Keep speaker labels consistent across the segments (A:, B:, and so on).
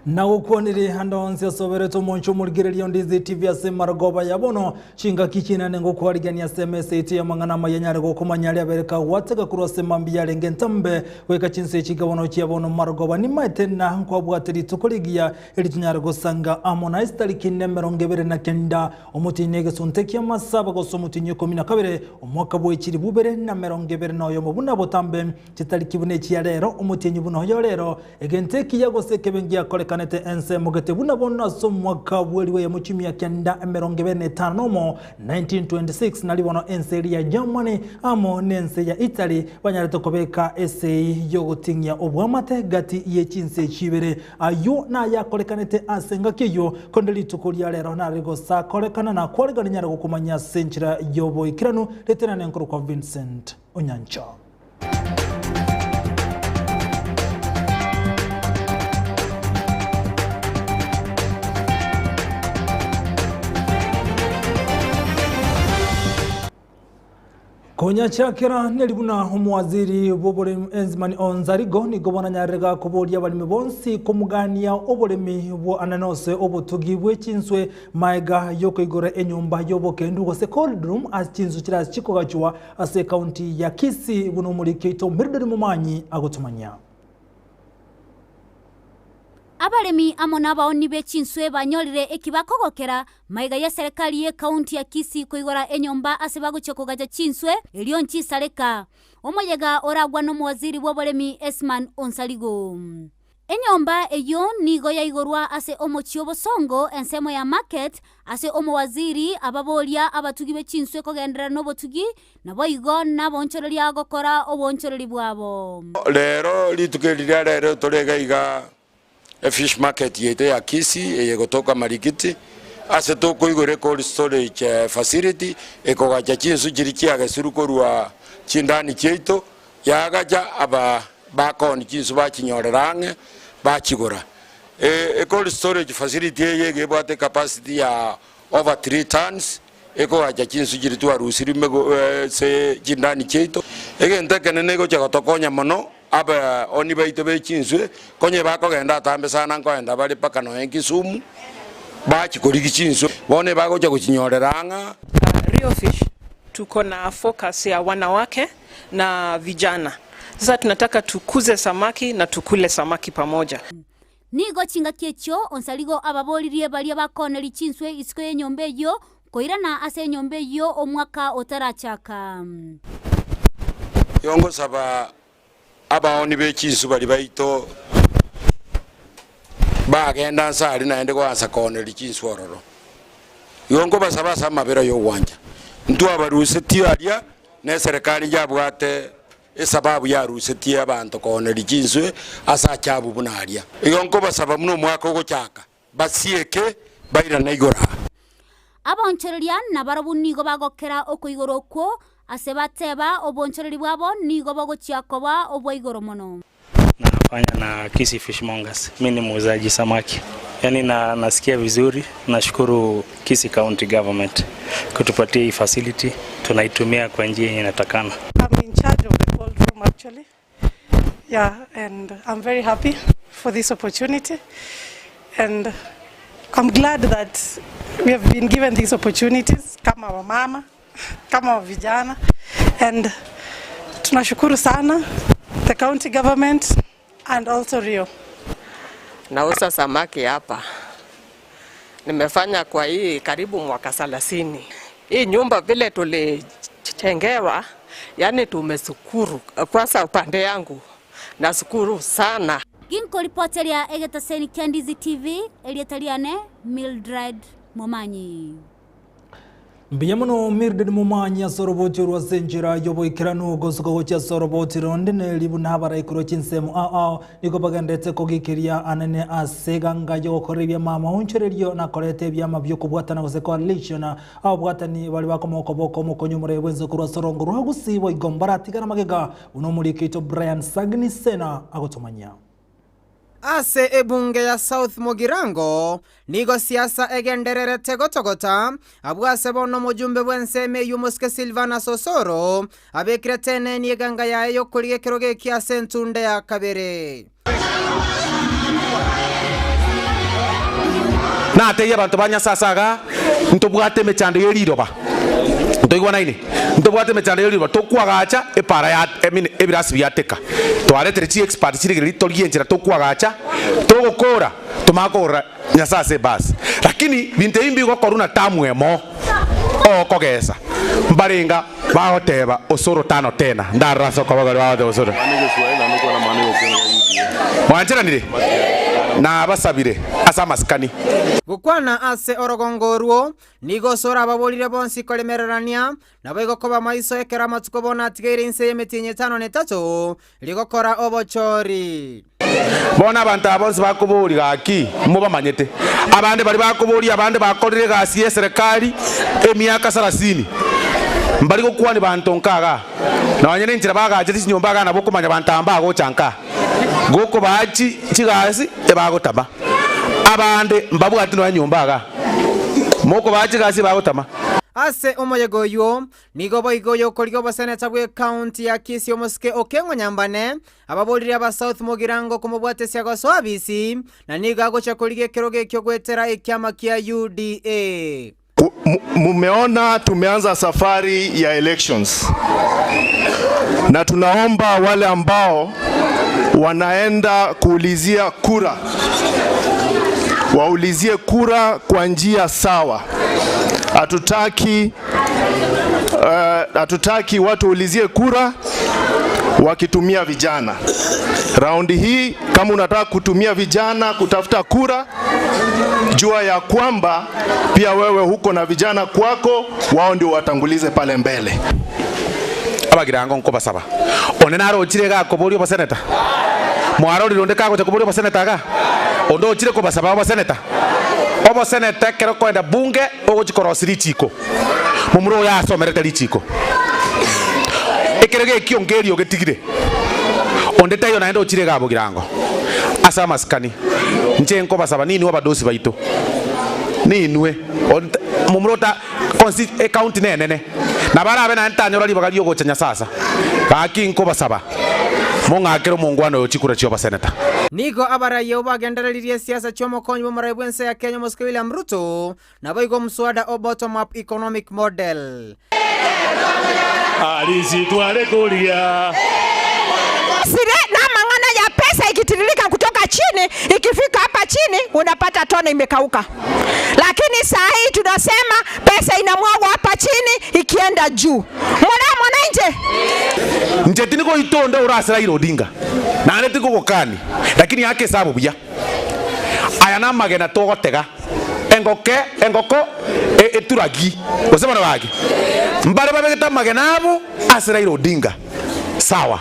A: Nagokwanire ande onsi ase oberete omonche omorigereria onde Ndizi TV ase marogoba ya bono, chingaki chinene ngokwarigania ase emesa yaito y'amang'ana amaya nyare gokomanya aria abere kagwateka korwa ase mambia yarenge entambe goika chinsa echi bono chia bono marogoba nimaete na nkwabwate rituko rigiya eri tonyare gosanga amo naye chitariki nemerongo ebere na kenda omotienyi egesunte ki'amasaba gose omotienyi oikomi na kabere omwaka bwe chilifu ibere na merongo ebere na oyomo buna botambe chitariki buna echia rero omotienyi buna oyo rero Egento ekiya gose ekebe ngiakorekanete ensemo gete buna bono ase omwaka bw'elifu eyemo chimia kenda emerongo ebere na etano nomo, 1926, nari bono ense eria ya Germany amo nense ya Italy banyarete kobeka esegi y'ogoting'ia oboamate gati ye chinse echi ibere. Ayio nayakorekanete ase engaki eyio, korende rituko ria rero narigosakorekana na kwarigania nyare gokomanya ase enchera y'oboikeranu ritenene nkorokwa Vincent Onyancha. Konyachakera neri buna omowaziri bw'oboremi Enzimani Onsarigo nigo bonanyarire gakoboria abaremi bonsi komogania oboremi bwa anene ase obotugi bwe chinswe maega yokoigora enyomba y'obokendu gose cold room ase chinswe chirase chikogachwa Ase ekaunti ya Kisii buna omoriki oito Mildred Momanyi agotomanyia.
B: Abaremi amo nabaoni be chinswe banyorire eki bakogokera magega y'eserekari y'ekaunti ya Kisii koigora enyomba ase bagochia kogacha chinswe erio nchisareka. Omoyega oragwa nomowaziri bw'oboremi Esman Onsarigo. Enyomba eyio nigo yaigorwa ase omochie obosongo, ensemo ya Market, ase omowaziri ababoria abatugi be chinswe kogenderera nobotugi, naboigo naboonchoreria gokora oboonchoreri bwabo.
C: Rero rituko eri ria rero tore iga iga efish market yaito ya Kisii eye egotoka Marikiti ase tokoigora ecold storage facility ekogacha chinsu chiria chiagesirwe korwa chindani chiaito yagacha aba Bakoonia chinsu bachinyorera ang'e, bachigora. Ecold storage facility eye iga ebwate ecapacity ya over 3 tons, ekogacha chinsu chiria twarusirie mego ase chindani chiaito. Egento ekenene egocha gotokonya mono, abaoni baito be chinswe, konye bakogenda atambe sana nkoenda bare mpaka nonya Kisumu, bachia korigia chinswe, bono ebagocha gochinyorera ang'a.
D: Rio Fish tuko na focus ya wanawake na vijana. Sasa tunataka tukuze samaki na tukule samaki pamoja.
B: Nigo chingaki echio Onsarigo ababoririe baria bakooneri chinswe isiko y'enyomba eyio, koirana ase enyomba eyio omwaka otarachaka.
C: Igo ngosaba abaoni be chinsu baria baito bagenda nse aria naende goansa kooneria chinsu ororo. Igo nkobasaba ase amabera y'ogwancha, ntwabarusetie aria na eserekari yabwate esababu yarusetie abanto kooneria chinswe ase achabu buna aria. Igo nkobasaba buna omwaka ogochaka, basieke bairane igoro aa.
B: Abaonchoreria nabarabwo nigo bagokera okoigorwa okwo, ase bateba oboonchoreri bwabo nigo bogochia koba obwa igoro mono.
E: Nafanya na Kisii Fish Mongers. Mi ni muuzaji samaki. Yaani na nasikia vizuri, nashukuru Kisii County Government kutupatia hii facility, tunaitumia kwa njia yenye inatakana.
F: I'm in charge of the cold room actually. Yeah, and I'm very happy for this opportunity. And I'm glad that we have been given these opportunities kama wamama, kama vijana. And tunashukuru sana the county government and also Rio.
G: Nauza samaki hapa. Nimefanya kwa hii karibu mwaka 30. Hii nyumba vile tulichengewa, yani tumeshukuru. Kwanza upande yangu nashukuru sana.
B: Ginkoripoteria egetaseni kia Ndizi TV, erieta riane Mildred Momanyi.
A: Mbuya mono Mildred Momanyi ase oroboti orwo ase enchera y'oboikeranu gosuka gochia ase oroboti ronde neri buna abaraikorwa chinsemo ao ao nigo bagenderete kogikeria anene ase eganga y'ogokorera ebiama amaonchorerio na koreta ebiama bi'okobwatana gose coalition Ababwatani baria bakomoa okoboko omokonyi omoraia bw'ense korwa ase orongo rwa Gusii boigo mbaratigane magega buna omoriki oito Brian Sagini Sena agotomanyia.
H: Ase ebunge ya South Mugirango, nigo siasa egendererete gotogota, abwo ase bono omojumbe bw'ensemo eyio omosike Silvanus Osoro abekire teneni eganga yaye y'okorigia ekerogo eki ase entunde ya kabere.
I: Natebie abanto ba Nyasae ase igaa, ntobwate emechando ye riroba, ntoigwanaine? Ntobwate emechando ye riroba, tokwagacha epara ya I mean ebirasi biateka. Twaretire chi expert chirigereria torigie enchera tokwagacha, togokora, tomanye kogorera Nyasae ase ebasi. Lakini binto ebi mbigokorwa na tamu emo, okogesa. Mbarenga bagoteba osoro tano tena, ndarora ase okoboko baria bagoteba osoro. Mwancheranire? Nabasabire ase amasikani.
H: Gokwana ase orogongo orwo, nigo osoro ababorire bonsi koremererania, naboigo koba maiso ekero amatuko bono atigaire inse y'emetienyi etano na etato, rigokora obochori.
I: Bono abanto aba bonsi bakoboria gaki, mobamanyete. Abande baria bakoboria abande bakorire egasi y'eserekari emiaka sarasini, mbari gokwania banto nka igaa. Nonya nenchera bagachete chinyomba igaa nabo okomanya banto aba mbagocha nka. Gokobaa chi chigasi ebagotama. Abande mbabwati nonya nyomba igaa. Mokobaa chigasi ebagotama.
H: Ase omoyega oyio, nigo boigo oyokorigia oboseneta bw'ecounty ya Kisii omosike Okeng'o Nyambane ababorire aba South Mugirango komobwatesia gosoa abisi na nigo agocha korigia ekerogo ekio goetera ekiama kia UDA.
J: Mumeona tumeanza safari ya elections na tunaomba wale ambao wanaenda kuulizia kura waulizie kura kwa njia sawa. Hatutaki hatutaki watu waulizie kura wakitumia vijana. Raundi hii kama unataka kutumia vijana kutafuta kura, jua ya kwamba pia wewe huko na vijana kwako, wao ndio watangulize pale mbele.
I: Abagirango nkobasaba, Onde narochire iga akoboria oboseneta? Mwarorire onde kagocha koboria oboseneta iga? Onde ochire kobasaba oboseneta? Oboseneta ekero okoenda bunge ogochia korosia richiko. Momura oyo asomerete richiko. Ekerogo ekio nkerio ogetigire. Onde taiyo naende ochire iga abogirango ase amasikani. Inche nkobasaba ninwe abadosi baito. Ninwe. Momura ota consti ecounty nenene. Nabo arabe naende tanyora ribaga riogocha Nyasasa. Gaki nkobasaba mong'akere omongwana oyo chikura chi'oboseneta.
H: Nigo abarai abwo bagendereririe esiasa chi'omokonyi bw'omorai bw'ense ya Kenya omosike William Ruto, naboigo omoswada o Bottom Up Economic Model.
K: Sire namang'ana ya pesa ikitiririka kutoka chini ikifika hapa chini unapata tone imekauka, lakini saa hii tunasema pesa inamwagwa hapa chini ikienda juu. Mwana mwananchi
I: Inche tindi goita onde ore ase Raila Odinga, naende tingogokania, lakini aka esabu buya. Aya namagena togotega, engoke engoko eturagi, gose bono gaki mbare babegete amagena abo ase Raila Odinga, sawa.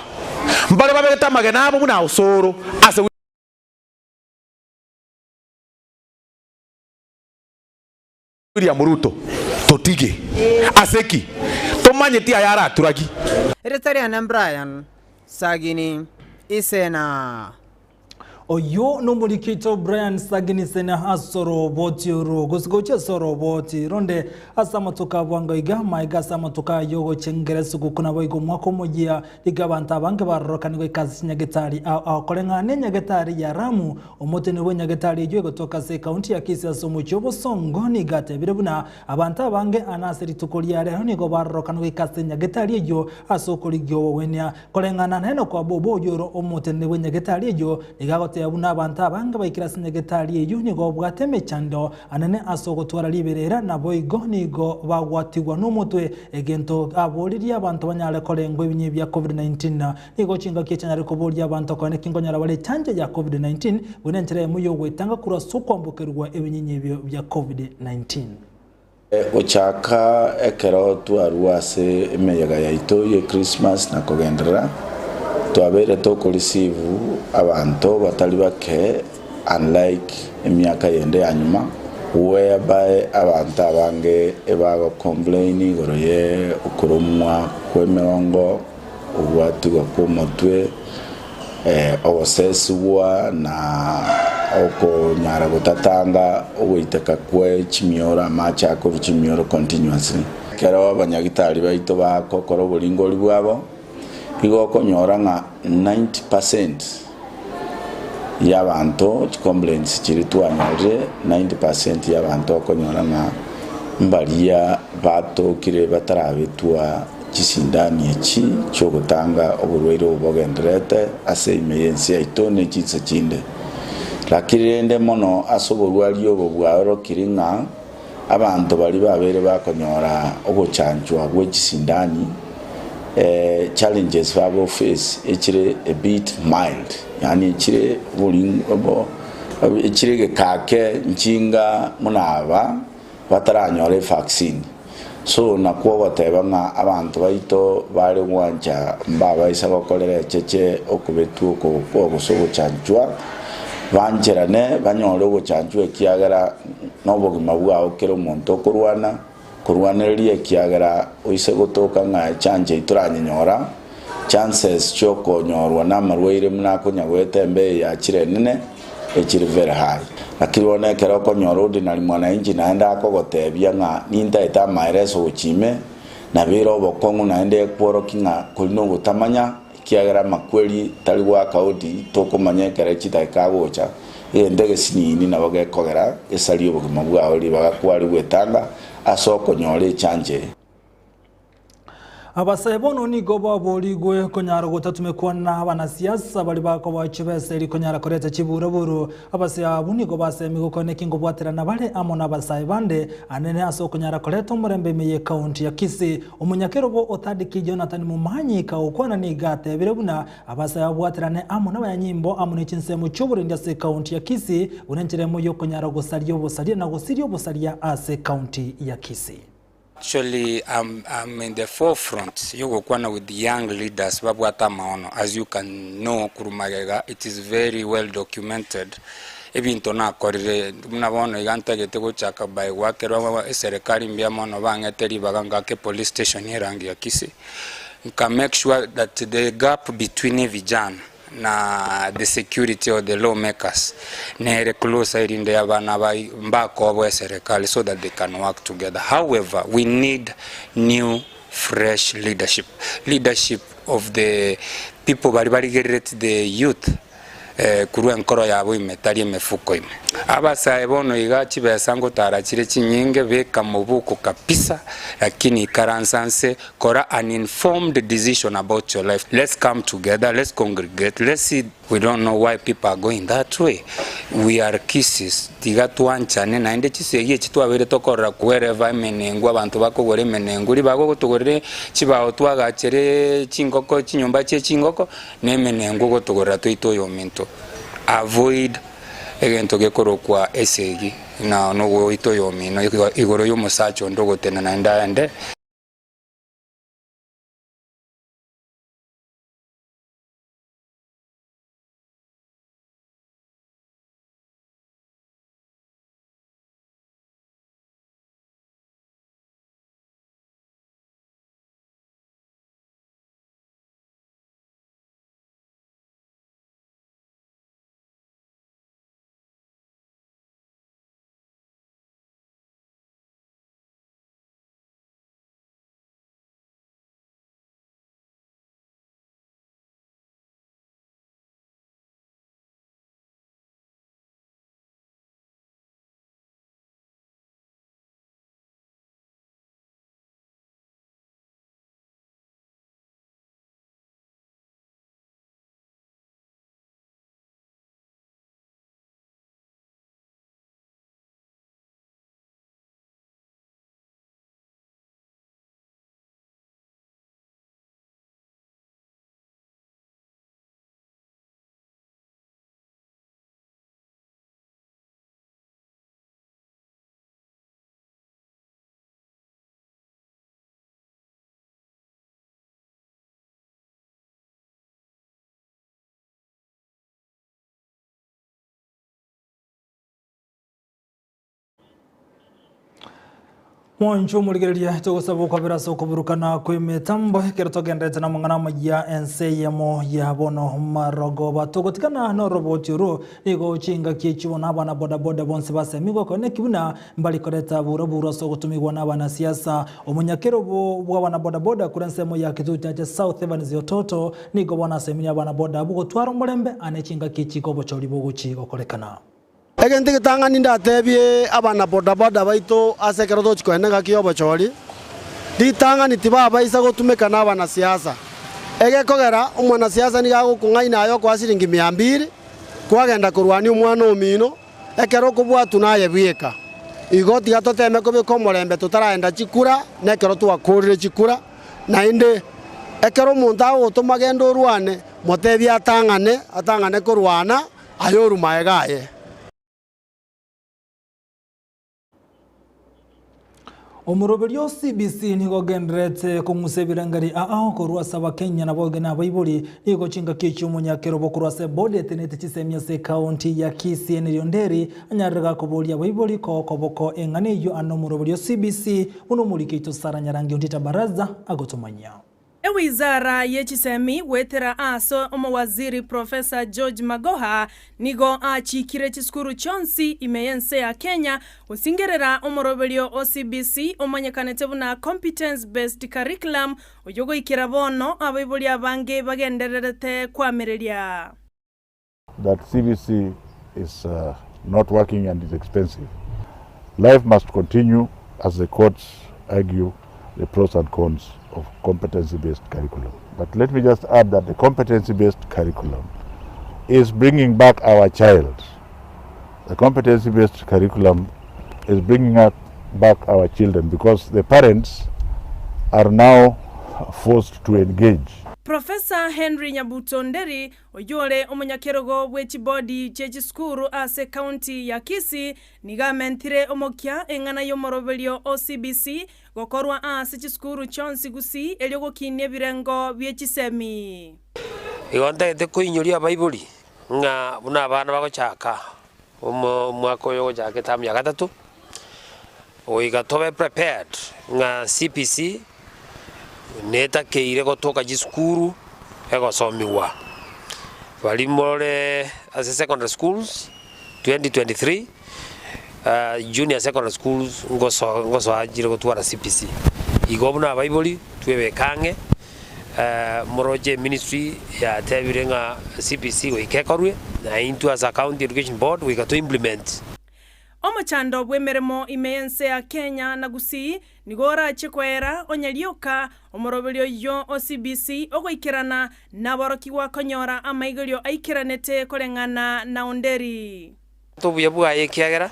I: Mbare babegete amagena abo buna Osoro ase William Ruto, totige. Ase ki? Tomanyeti aya araturagi.
H: Erieta riane Brian Sagini Isena.
A: Oyio nomoriki oito Brian Sagini Isena ase oroboti oro gose gochia ase oroboti ronde ase amatuko a bwango iga maiga ase amatuko ayio ogochengera esuguku naboigo omwaka omoyia iga abanto abange barorokanigwe goika ase chinyagetari ao ao koreng'ana na enyagetari ya Ramu Omotene bw'enyagetari eyio egotoka ase ekaunti ya Kisii ase omochie o Bosongo nigo atebire buna abanto abange aa nase rituko ria rero nigo barorokana goika ase enyagetari eyio ase okorigia obogwenia. Koreng'ana na Enock Wabobo oyio ore omoteneni bw'enyagetari eyio nigo agoteba buna abanto abange baikire ase enyagetari eyio nigo babwate emechando anene ase ogotwara riberera naboigo nigo bagwatigwa nomotwe egento aboririe abanto banyare korengwa ebinyi bia Covid-19 Nigo chingaki echianyare koboria abanto konya naki nkonyora bare echanjo ya Covid-19 buna enchera eyemo y'ogwetanga korwa ase okwambokerigwa ebinyinyi ebio bia Covid-19.
L: Gochaka ekero twarua ase emeyega yaito ye Christmas na kogenderera, twabeire tokoreceive abanto batari bake unlike emiaka yende ya nyuma whereby abanto abange ebagocomplain igoro ye okoromwa kwa emegongo, Ogwatigwa kw'omotwe, ogosesigwa na okonyara gotatanga ogoiteka kwe chimioro, amache akorwa chimioro continuously. Ekero abanyagitari baito bagokora oboringori bwabo, igo okonyora ng'a 90 percent. Y'abanto chicomplaints chiria twanyorire, 90% y'abanto okonyora ng'a mbaria batokire batarabetwa chisindani echi chi'ogotanga oborwaire obo bogendererete ase ime y'ense yaito ne chinse chinde. Lakini rende mono ase oborwari obo bwaorokire ng'a abanto baria babeire bakonyora ogochanchwa gwe chisindani, challenges bago face echire a bit mild, yaani echire echire egekake nchinga buna aba bataranyora evaccine. So nakwo ogoteba ng'a abanto baito bare gwancha mbabaisa gokorera echeche okobetwa oko gose ogochanchwa, bancherane banyore ogochanchwa ekiagera nobogima bwao kera omonto okorwana, Korwanereria ekiagera oise gotoka ng'a echancha eyio toranyenyora, chances chiokonyorwa namarwaire buna akonya goeta embe eye yachire enene echire very high. Lakini bono ekero okonyora ordinary mwananchi naende akogotebia ng'a nintaete amaereso gochia ime, nabo ere obokong'u naende ekworokia ng'a kori nogotamanya ekiagera amakweri tari goaka odi tokomanya ekero chidakika agocha, Egento egesinini nabo gekogera gesarie obogima bwao ribaga kware gwetanga ase okonyora echancha eye.
A: Abasae bono nigo baborigwe konyara gotatumekwa na abanasiasa baria bakoboa chibesa eri konyara koreta chiburaburu. Abasae abwo nigo basemigwe koeneki ngobwaterana bare amo nabasae bande anene ase okonyara koreta omorembe ime y'ecounty ya Kisii. Omonyakerobo Otadiki Jonathan Momanyi kagokwana nigo atebire buna Abasae babwaterane amo nabanyanyimbo amo ne chinsemo chi'oborendi ase ekaunti ya Kisii, buna enchera emo y'okonyara gosaria obosaria na gosiria obosaria ase ekaunti ya Kisii.
M: Actually I'm, I'm in the forefront yogokwana with young leaders babwate amaono as you can know korwa magega it is very well documented ebinto nakorire buna bono iga ntagete gochaka by goakerwa eserekari mbuya mono bang'ete ribaga ngake police station erangi ya Kisii. Nka make sure that the gap between vijana na the security or the law makers nere closer erinde abana aba mbakobwa eserekari so that they can work together. However, we need new fresh leadership, leadership of the people baria barigerereti the youth Korwa enkoro yabo ime, tari emefuko ime. Abasae bono iga chibesa ngotara chire chinyinge, beka mobuko kabisa, lakini ikaransa nse, kora an informed decision about your life. Let's come together, let's congregate, let's see, we don't know why people are going that way, we are Kisiis, tiga twanchane, naende chisegi echi twabeire tokorora wherever emenengu, abanto bakogora emenengu, ribaga ogotogorera chibao twagachere chingoko, chinyomba chie chingoko, Nemenengo ogotogorera toite oyominto. Avoid egento gekorokwa esegi na nogoita oyomino igoro y'omosacha onde ogotenena naende aende.
A: Mwancho omorigereria togosaba okwabera ase okoburukana kw'emetambo ekero togenderete namang'ana amaya ense eyemo ya bono marogoba. Togotigana noroboti orwo nigo chingaki echi bono abana bodaboda bonsi basemigwe konya neki buna mbari koreta buraburu ase ogotumigwa nabanasiasa. Omonyakerobo bw'abana bodaboda korwa ensemo ya Kitutu Chache South Evans Ototo nigo bono asemirie abana boda abwo gotwara omorembe ane chingaki echi kobochori bogochi gokorekana.
N: Egento egetang'ani ndatebie abana bodaboda baito ase ekero togochia kogenda engaki y'obochori, ritang'ani tibabaisa gotumeka na abanasiasa. Egekogera omwanasiasa nigo agokong'aina aye okoa siringi mia mbiri, kwagenda korwania omwana omino, ekero okobwatwa naye bweka. Igo tiga toteme kobeka omorembe totaragenda chikura, na ekero twakorire chikura, naende ekero omonto agogotoma genda orwane, motebie atang'ane, atang'ane korwana. Aye orue magega aye.
A: Omoroberio o CBC nigo ogendererete kong'usa ebirengeri ao korwa ase Abakenya naboigo na abaibori. Nigo chingaki echio omonyakerobo korwa ase ebodi etenenete chisemi ase ekaunti ya Kisii Henry Onderi anyarire gakoboria abaibori koa okoboko eng'ana eyio ande omoroberio o CBC buna omoriki oito Sarah Nyarangi Ontita Baraza agotomanyia.
O: Ewizara ye chisemi goetera ase omowaziri Professor George Magoha nigo achikire chisukuru chionsi ime y'ense ya Kenya gosingerera omoroberio o CBC omanyekanete buna Competence Based Curriculum oyio goikera bono abaibori abange bagendererete koamereria.
P: That CBC is not working and is expensive. Life must continue as the courts argue the pros and cons of competency based curriculum. But let me just add that the competency based curriculum is bringing back our child. The competency based curriculum is bringing up back our children because the parents are now forced to engage.
O: Professor Henry Nyabuto Nderi, oyio ore omonyakerogo bwe chibodi chie chisukuru ase ekaunti ya Kisii, nigo amentire omokia eng'ana y'omoroberio o CBC gokorwa ase chisukuru chionsi Gusii erio gokinia ebirengo bie chisemi.
Q: Igo ntagete koinyoria abaibori ng'a buna abana bagochaka omwaka oyo ogochaka etamu ya gatato, goika tobe prepared ng'a CBC netakeire gotoka chisukuru egosomigwa. Baria more ase secondary schools 2023, junior secondary schools ngoso ngosoa chire gotwara CBC. Igo buna abaibori twebeke ang'e. Moroche eministry yatebire ng'a CBC goika ekorwe, na intwe as a county education board goika to implement.
O: Omochando bw'emeremo ime y'ense ya Kenya na Gusii nigo orache koera onye rioka omoroberio oyio o CBC ogoikerana naborokigwa konyora amaigerio aikeranete koreng'ana na Onderi.
Q: Obuya bwaye ekiagera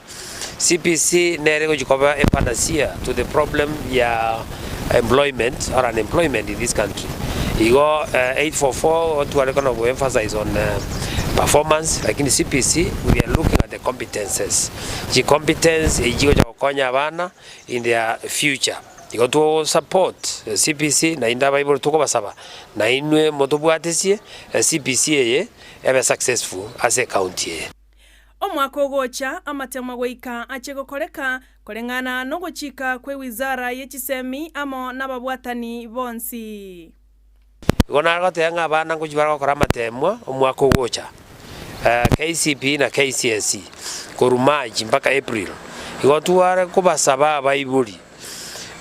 Q: CBC nere egochia koba a panacea to the problem ya employment or unemployment in this country. Igo 844 tware kono go emphasize on performance lakini CBC we are looking at the competences. Chi competence echi chigocha gokonya abana in their future. Igo to support CBC naende abaibori tokobasaba nainwe motobwatesie CBC eye ebe successful ase ecounty eye.
O: Omwaka ogocha, amatemwa goika ache gokoreka, koreng'ana nogochika kw'ewizara ye chisemi amo nababwatani bonsi.
Q: Igo nare goteba ng'a abana ngochia bare gokora amatemwa omwaka ogocha, KCPE na KCSE, korwa March mpaka April. Igo tware kobasaba abaibori,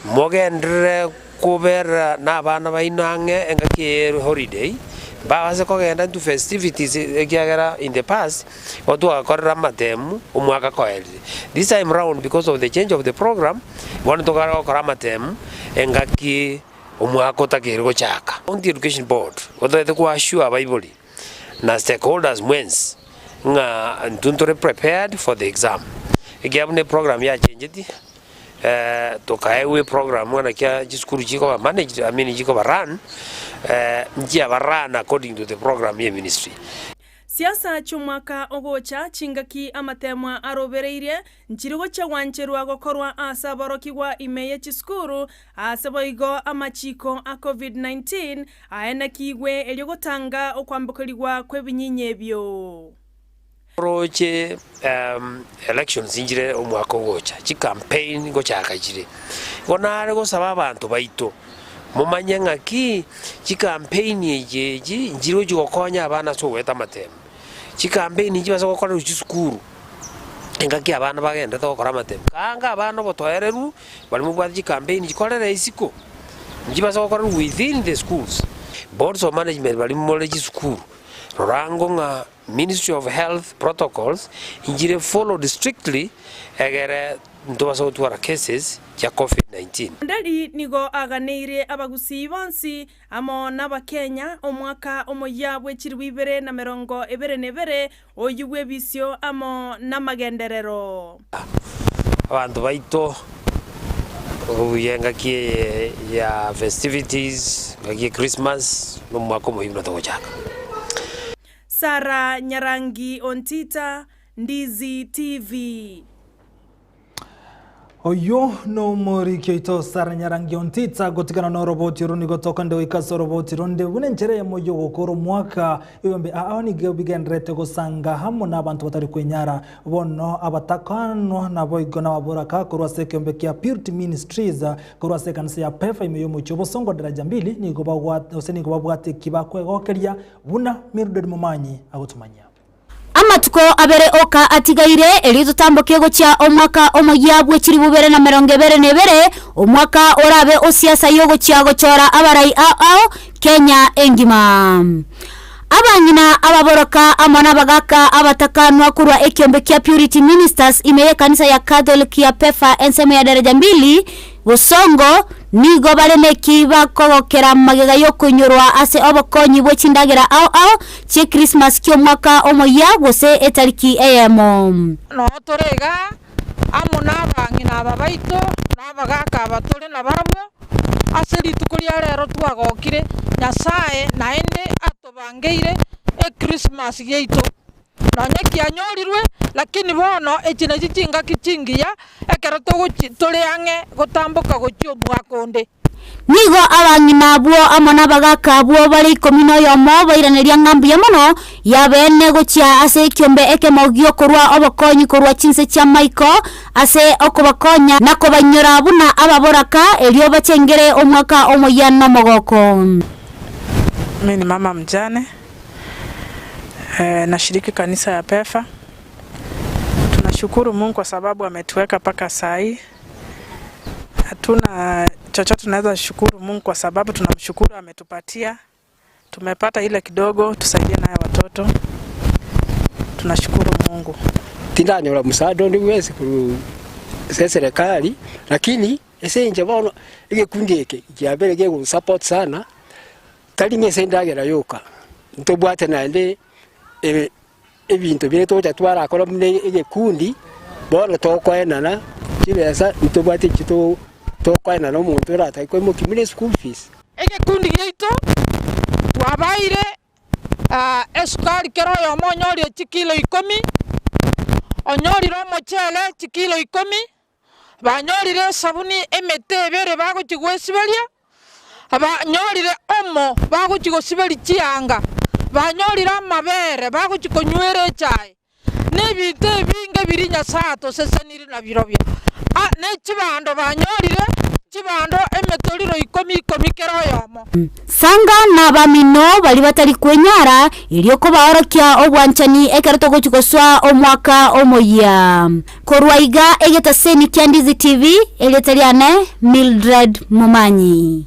Q: Mogenderere kobera nabana baino ang'e engaki eye ye holiday, mbabase kogenda into festivities ekiagera in the past igo twagakorire amatemu omwaka koerire. This time round because of the change of the program, bono tokare gokora amatemu engaki omwaka otakeire gochaka. County Education Board otagete ko assure abaibori na stakeholders mwensi ng'a intwe ntore prepared for the exam, ekiagera buna eprogram yachengetie. Tokaegwa eprogram buna kia chisukuru chikoba managed, I mean chikoba run, nchiaba run according to the program ye ministry.
O: Siasa chi'omwaka ogocha, chingaki amatemwa arobereirie, nchiri gochia gwancherwa gokorwa ase aborokigwa ime ye chisukuru, ase boigo amachiko a Covid-19 aenekigwe erio gotanga okwambokerigwa kw'ebinyinya ebio.
Q: Oroche elections nchire omwaka ogocha, chicampaign ngochaka chire. Igo nare gosaba abanto baito, momanye ng'aki chikampeini echi echi nchirochi gokonya abana ase ogoeta amatemo. Chikampeini nchibase gokorerwa chisukuru, engaki abana bagenderete gokora amatemo. Kaanga abana obotoereru, baria mobwate chikampeini chikorere isiko, nchibase gokorerwa within the schools. Boards of management baria more chisukuru, rora ango ng'a Ministry of Health protocols nchire followed strictly egere ntobase gotwara cases chia covid 19.
O: Onderi nigo aganeirie abagusii bonsi amo n'Abakenya omwaka omoyia bwe chilifu ibere na merongo ebere na ebere, oyio bw'ebisio amo namagenderero.
Q: Abanto baito obuya engaki eye ya festivities, engaki ya Christmas, na omwaka omoyia buna togochaka.
O: Sarah Nyarangi Ontita, Ndizi TV.
A: Oyio nomoriki oito Sarah Nyarangi Ontita gotigana noroboti oro nigo tokande goika ase oroboti ronde buna enchera eyemo yogokora omwaka ebimbe ao nigo bigendererete gosanga amo nabanto batari kwenyara bono abatakanwa naboigo nababoraka korwa ase ekeombe kia Purity Ministries Korwa ase ekanisa ya Pefa ime y'omochie o Bosongo daraja mbili nigo bagwate gose nigo babwate eki bakwegokeria buna Mildred Momanyi agotomanyia.
B: Amatuko abere oka atigaire, erio totamboke gochia omwaka omoyia bwe chilifu bibere na merongo ebere na ebere, omwaka orabe o siasa y'ogochia gochora abarai ao ao Kenya engima. Abang'ina ababoroka amo nabagaaka abatakanwa korwa ekiombe kia Purity Ministers ime y'ekanisa ya Catholic ya Pefa ensemo ya daraja mbili, Bosongo, nigo bare neki bakogokera magega y'okoinyorwa ase obokonyi bwe chindagera ao ao chie Christmas ki'omwaka omoyia gose etariki eyemo.
R: Noo tore iga amo nabang'ina aba baito, na abagaaka aba tore nabarabwo, ase rituko ria rero twagokire Nyasae naende atobangeire Ekrismasi yaito. Nonya kianyorirwe, lakini bono echi nachio chingaki chingiya ekero togochi tore ang'e gotamboka gochia omwaka onde.
B: Nigo abang'ina abwo amo nabagaaka abwo bare ikomi noyomo bairaneria ng'a mbuya mono y'abeene gochia ase ekiombe ekemo gi'okorua obokonyi korwa chinse chi'amaiko ase okobakonya na kobainyora buna ababoraka, erio bachengere omwaka omoyia nomogoko.
S: Mimi ni mama mjane, nashiriki kanisa ya Pefa. Tunashukuru Mungu kwa sababu ametuweka mpaka saa hii. Hatuna chochote tunaweza shukuru Mungu kwa sababu tunamshukuru ametupatia. Tumepata ile kidogo tusaidie nayo watoto. Tunashukuru Mungu.
T: Tindanyora musaada onde bwensi korwa ase eserekari, lakini ase inche bono egekundi eke kiabeire kegonsupport sana, tari ng'a ase endagera yoka, ntobwate naende ebinto biria togocha twarakora buna egekundi, bono tokoenana chibesa ntobwate echio to tokoenana omonto oratake koimokia buna eschool fees.
R: Egekundi giaito twabaeire esukari kera oyomo onyorire chikilo ikomi, onyorire omochere chikilo ikomi, Banyorire esabuni emete ebere bagochia gwesiberia, banyorire omo bagochia gosiberia chianga, banyorire amabere bagochia konywera echae, na ebinto ebinge biria Nyasae atosesenirie nabirobio. Ne chibando banyorire, chibando emetoriro ikomi ikomi kera oyomo.
B: Sanga nabamino baria batari kwenyara, erio kobaorokia obwanchani ekero togochia gosoa omwaka omoyia. Korwa iga egetaseni kia Ndizi TV, erieta riane Mildred Momanyi.